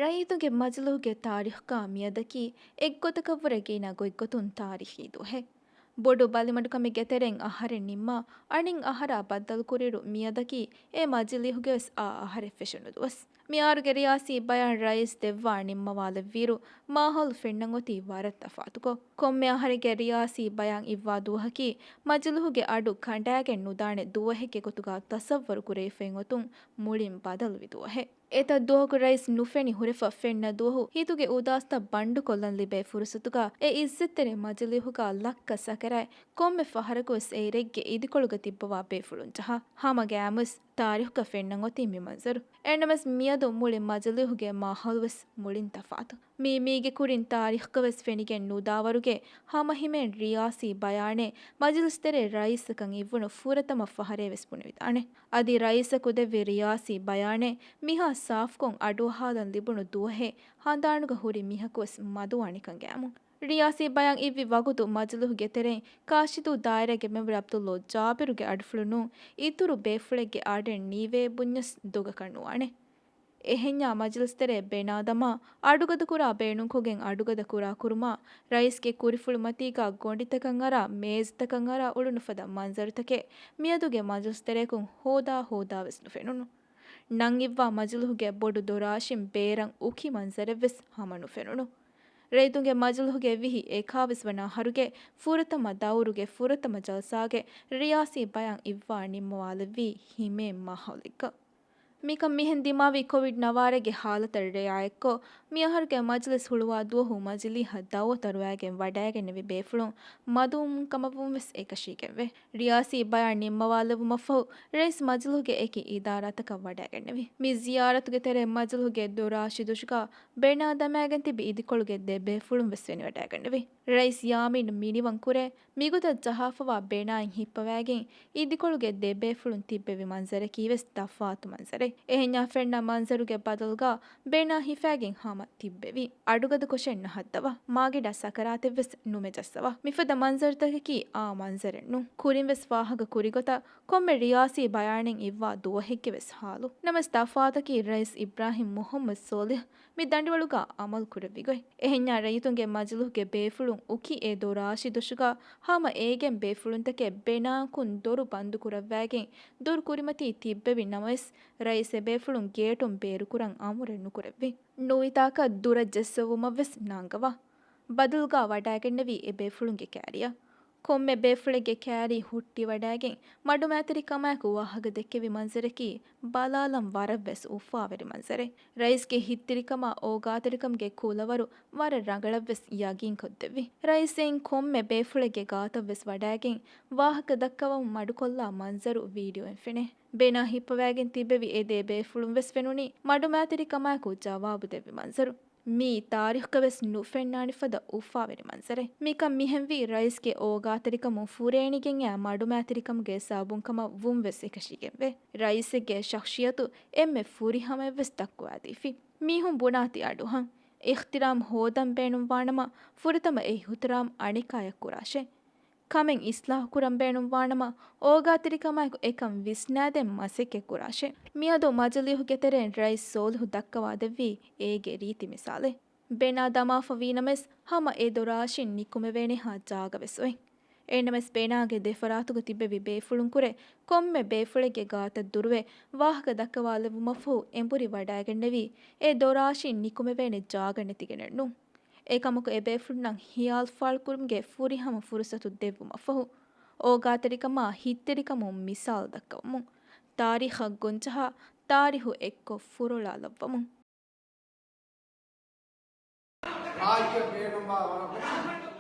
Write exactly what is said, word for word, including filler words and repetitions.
ރައްޔިތުންގެ މަޖިލީހުގެ ތާރީޚުގަ މިއަދަކީ އެއްގޮތަކަށްވުރެ ގިނަ ގޮތްގޮތުން ތާރީޚީ ދުވަހެއް. ބޮޑު ބަލިމަޑުކަމެއްގެ ތެރެއިން އަހަރެއް ނިންމާ، އަނެއް އަހަރާ ބައްދަލުކުރިއިރު، މިއަދަކީ އެ މަޖިލީހުގެވެސް އާ އަހަރެއް ފެށުނު ދުވަސް. މިއާރުގެ ރިޔާސީ ބަޔާން ރައީސް ދެއްވާ ނިންމަވާލެއްވިއިރު، މާހައުލު ފެންނަން އޮތީ ވަރަށް ތަފާތުކޮށް، ކޮންމެ އަހަރެއްގެ ރިޔާސީ ބަޔާން އިއްވާ ދުވަހަކީ، މަޖިލީހުގެ އަޑު ކަނޑާގެން ނުދާނެ ދުވަހެއްގެ ގޮތުގަ ތަސައްވަރު ކުރެވިފައި އޮތުން މުޅިން ބަދަލުވި ދުވަހެއް. އެތައް ދުވަހަކު ރައީސް ނުފެނި ހުރެފަ ފެންނަ ދުވަހު ހިތުގެ އުދާސްތައް ބަންޑުކޮށްލަން ލިބޭ ފުރުސަތުގަ އެ އިއްޒަތްތެރި މަޖިލީހުގަ ލައްކަ ސަކަރާތް ކޮންމެ ފަހަރަކުވެސް އެއިރެއްގެ އިދިކޮޅުގަ ތިއްބަވާ ބޭފުޅުން ޖަހާ. ހަމަ ގައިމުވެސް ތާރީޚުގަ ފެންނަން އޮތީ މި މަންޒަރު. އެހެންނަމަވެސް މިއަދު މުޅި މަޖިލީހުގެ މާހައުލުވެސް މުޅިން ތަފާތު. މީ މީގެ ކުރިން ތާރީޚުގަވެސް ފެނިގެން ނުދާވަރުގެ ހަމަހިމޭން ރިޔާސީ ބަޔާނެއް މަޖިލިސް ތެރޭ ރައީސަކަށް އިއްވުނު ފުރަތަމަ ފަހަރޭވެސް ބުނެވިދާނެ. އަދި ރައީސަކު ދެއްވި ރިޔާސީ ބަޔާނެއް މިހާ ސާފުކޮށް އަޑުއަހާލަން ލިބުނު ދުވަހެއް ހަނދާނުގަ ހުރި މީހަކުވެސް މަދުވާނެކަން ގައިމު. ރިޔާސީ ބަޔާން އިއްވި ވަގުތު މަޖިލީހުގެ ތެރެއިން ކާށިދޫ ދާއިރާގެ މެމްބަރު ޢަބްދުﷲ ޖާބިރުގެ އަޑުފުޅުން އިތުރު ބޭފުޅެއްގެ އަޑެއް ނީވޭ ބުންޏަސް ދޮގަކަށް ނުވާނެ. އެހެންޏާ މަޖިލިސް ތެރޭ ބެނާ ދަމާ އަޑުގަދަ ކުރާ ބޭނުންކޮށްގެން އަޑުގަދަ ކުރާ ކުރުމާ، ރައީސްގެ ކުރިފުޅުމަތީގަ ގޮނޑިތަކަށް އަރާ، މޭޒުތަކަށް އަރާ އުޅުނު ފަދަ މަންޒަރުތަކެއް މިއަދުގެ މަޖިލިސް ތެރޭކުން ހޯދާ ހޯދާވެސް ނުފެނުނު. ނަން އިއްވާ މަޖިލީހުގެ ބޮޑު ދޮރާށިން ބޭރަށް އުކި މަންޒަރެއްވެސް ހަމަ ނުފެނުނު. ރައްޔިތުންގެ މަޖިލީހުގެ ވިހި އެކާވީސް ވަނަ އަހަރުގެ ފުރަތަމަ ދައުރުގެ ފުރަތަމަ ޖަލްސާގެ ރިޔާސީ ބަޔާން އިއްވާ ނިންމަވާލެއްވީ ހިމޭން މާހައުލެއްގަ. މިކަން މިހެން ދިމާވީ ކޮވިޑް ނަވާރަގެ ހާލަތަށް ރިއާޔަތްކޮށް، މިއަހަރުގެ މަޖިލިސް ހުޅުވާ ދުވަހު މަޖިލީހަށް ދައުވަތު އަރުވައިގެން ވަޑައިގެންނެވި ބޭފުޅުން މަދުވުމުން ކަމަށްވުން ވެސް އެކަށީގެންވޭ. ރިޔާސީ ބަޔާން ނިންމަވާލެއްވުމަށްފަހު، ރައީސް މަޖިލީހުގެ އެކި އިދާރާތަކަށް ވަޑައިގެންނެވި. މި ޒިޔާރަތުގެ ތެރެއިން މަޖިލީހުގެ ދޮރާށި ދޮށުގަ ބެނާ ދަމައިގެން ތިބި އިދިކޮޅުގެ ދެ ބޭފުޅުން ވެސް ފެނިވަޑައިގެންނެވި. ރައީސް ޔާމީން މިނިވަން ކުރޭ، މިގޮތަށް ޖަހާފަވާ ބެނާއިން ހިއްޕަވައިގެން އިދިކޮޅުގެ ދެ ބޭފުޅުން ތިއްބެވި މަންޒަރަކީ ވެސް ތަފާތު މަންޒަރެއް. އެހެންޏާ ފެންނަ މަންޒަރުގެ ބަދަލުގަ ބެނާ ހިފައިގެން ހަމަ ތިއްބެވި. އަޑުގަދަކޮށެއް ނަހައްދަވާ، މާގިނަ ސަކަރާތެއްވެސް ނުމެޖައްސަވާ. މިފަދަ މަންޒަރުތަކަކީ އާ މަންޒަރެއް ނޫން. ކުރިންވެސް ފާހަގަ ކުރިގޮތަށް ކޮންމެ ރިޔާސީ ބަޔާނެއް އިއްވާ ދުވަހެއްގެ ވެސް ހާލު. ނަމަވެސް ތަފާތަކީ ރައީސް އިބްރާހިމް މުހައްމަދު ސޯލިހް މި ދަނޑިވަޅުގަ އަމަލު ކުރެއްވި ގޮތް. އެހެންޏާ ރައްޔިތުންގެ މަޖިލީހުގެ ބޭފުޅުން އުކި އެ ދޮރާށި ދޮށުގަ ހަމަ އޭގެން ބޭފުޅުންތަކެއް ބެނާއަކުން ދޮރު ބަންދު ކުރައްވައިގެން ދޮރު ކުރިމަތީ ތިއްބެވި ނަމަވެސް، ރައީސް އެބޭފުޅުން ގޭޓުން ބޭރުކުރަން އަމުރެއް ނުކުރެއްވި. ނުވިތާކަށް ދުރަށް ޖެއްސެވުމަށްވެސް ނަންގަވާ. ބަދަލުގަ ވަޑައިގެންނެވީ އެ ބޭފުޅުންގެ ކައިރިއަށް. ކޮންމެ ބޭފުޅެއްގެ ކައިރީ ހުއްޓިވަޑައިގެން މަޑުމައިތިރިކަމާއެކު ވާހަކަ ދެއްކެވި މަންޒަރަކީ ބަލާލަން ވަރަށްވެސް އުފާވެރި މަންޒަރެއް. ރައީސްގެ ހިތްތިރިކަމާ އޯގާތެރިކަމުގެ ކުލަވަރު ވަރަށް ރަނގަޅަށްވެސް ޔަގީންކޮށްދެއްވި. ރައީސް އެއިން ކޮންމެ ބޭފުޅެއްގެ ގާތަށްވެސް ވަޑައިގެން ވާހަކަ ދައްކަވަމުން މަޑުކޮށްލާ މަންޒަރު ވީޑިއޯއިން ފެނޭ. ބެނާ ހިއްޕަވައިގެން ތިއްބެވި އެ ދެ ބޭފުޅުން ވެސް ފެނުނީ މަޑުމައިތިރިކަމާއެކު ޖަވާބު ދެއްވި މަންޒަރު. މީ ތާރީޚުގަވެސް ނުފެންނާނެ ފަދަ އުފާވެރި މަންޒަރެއް. މިކަން މިހެންވީ ރައީސްގެ އޯގާތެރިކަމުން ފުރޭނިގެން އައި މަޑުމައިތިރިކަމުގެ ސަބަބުން ކަމަށް ވުން ވެސް އެކަށީގެންވޭ. ރައީސެއްގެ ޝަޚްޞިއްޔަތު އެންމެ ފުރިހަމަޔަށްވެސް ދައްކުވާދީފި. މީހުން ބުނާތީ އަޑުއަހަން. އިޙްތިރާމް ހޯދަން ބޭނުންވާނަމަ، ފުރަތަމަ އެ އިޙްތިރާމް އަނެކާޔަށް ކުރާށޭ. ކަމެއް އިޞްލާޙު ކުރަން ބޭނުންވާނަމަ، އޯގާތެރިކަމާއެކު އެކަން ވިސްނާދޭން މަސައްކަތް ކުރާށޭ. މިއަދު މަޖިލީހުގެ ތެރެއިން ރައީސް ސޯލިހު ދައްކަވާދެއްވީ އޭގެ ރީތި މިސާލެއް. ބެނާ ދަމާފަ ވީނަމަވެސް، ހަމަ އެ ދޮރާށިން ނިކުމެވޭނެހާ ޖާގަވެސް އޮތް. އެހެންނަމަވެސް، ބެނާގެ ދެފަރާތުގަ ތިއްބެވި ބޭފުޅުންކުރެ ކޮންމެ ބޭފުޅެއްގެ ގާތަށް ދުރުވެ ވާހަކަ ދައްކަވާލެއްވުމަށްފަހު އެނބުރި ވަޑައިގެންނެވީ، އެ ދޮރާށިން ނިކުމެވޭނެ ޖާގަ ނެތިގެނެއް ނޫން. އެކަމަކު، އެބޭފުޅުންނަށް ހިޔާލު ފާޅުކުރުމުގެ ފުރިހަމަ ފުރުސަތު ދެއްވުމަށްފަހު، އޯގާތެރިކަމާ ހިތްތެރިކަމުން މިސާލު ދައްކަވަމުން، ތާރީޚަށް ގޮންޖަހާ، ތާރީހު އެއްކޮށް ފުރޮޅާލައްވަމުން. މާއްޔަށް ބޭނުންވާ ވަރަށް ވެސް